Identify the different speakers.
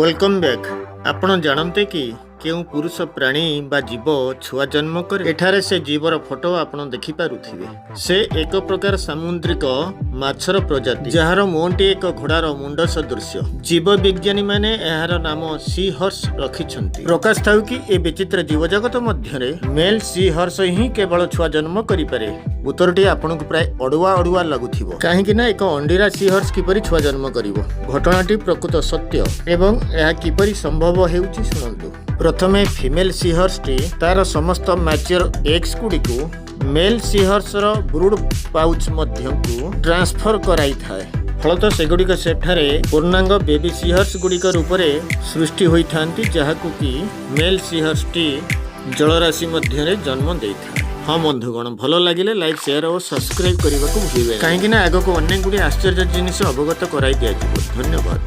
Speaker 1: Welcome back. ଆପଣ ଜାଣନ୍ତି କି, କେଉଁ ପୁରୁଷ ପ୍ରାଣୀ ବା ଜୀବ ଛୁଆ ଜନ୍ମ କରେ? ଏଠାରେ ସେ ଜୀବର ଫଟୋ ଆପଣ ଦେଖିପାରୁଥିବେ। ସେ ଏକ ପ୍ରକାର ସାମୁଦ୍ରିକ ମାଛର ପ୍ରଜାତି, ଯାହାର ମୁହଁଟି ଏକ ଘୋଡ଼ାର ମୁଣ୍ଡ ସଦୃଶ୍ୟ। ଜୀବ ବିଜ୍ଞାନୀ ମାନେ ଏହାର ନାମ ସି ହର୍ସ ରଖିଛନ୍ତି। ପ୍ରକାଶ ଥାଉ କି, ଏ ବିଚିତ୍ର ଜୀବଜଗତ ମଧ୍ୟରେ ମେଲ୍ ସି ହର୍ସ ହିଁ କେବଳ ଛୁଆ ଜନ୍ମ କରିପାରେ। ଉତ୍ତରଟି ଆପଣଙ୍କୁ ପ୍ରାୟ ଅଡୁଆ ଅଡୁଆ ଲାଗୁଥିବ, କାହିଁକି ନା ଏକ ଅଣ୍ଡିରା ସି ହର୍ସ କିପରି ଛୁଆ ଜନ୍ମ କରିବ? ଘଟଣାଟି ପ୍ରକୃତ ସତ୍ୟ ଏବଂ ଏହା କିପରି ସମ୍ଭବ ହେଉଛି, ଶୁଣନ୍ତୁ। ପ୍ରଥମେ ଫିମେଲ୍ ସି ହର୍ସଟି ତାର ସମସ୍ତ ମ୍ୟାଚିଓର ଏଗ୍ସ ଗୁଡ଼ିକୁ ମେଲ୍ ସି ହର୍ସର ବ୍ରୁଡ୍ ପାଉଚ୍ ମଧ୍ୟକୁ ଟ୍ରାନ୍ସଫର କରାଇଥାଏ। ଫଳତଃ ସେଗୁଡ଼ିକ ସେଠାରେ ପୂର୍ଣ୍ଣାଙ୍ଗ ବେବି ସିହର୍ସ ଗୁଡ଼ିକ ରୂପରେ ସୃଷ୍ଟି ହୋଇଥାନ୍ତି, ଯାହାକୁ କି ମେଲ୍ ସିହର୍ସଟି ଜଳରାଶି ମଧ୍ୟରେ ଜନ୍ମ ଦେଇଥାଏ। ହଁ ବନ୍ଧୁଗଣ, ଭଲ ଲାଗିଲେ ଲାଇକ୍, ସେୟାର ଓ ସବସ୍କ୍ରାଇବ୍ କରିବାକୁ ଭୁଲିବେ, କାହିଁକି ନା ଆଗକୁ ଅନେକ ଗୁଡ଼ିଏ ଆଶ୍ଚର୍ଯ୍ୟ ଜିନିଷ ଅବଗତ କରାଇ ଦିଆଯିବ। ଧନ୍ୟବାଦ।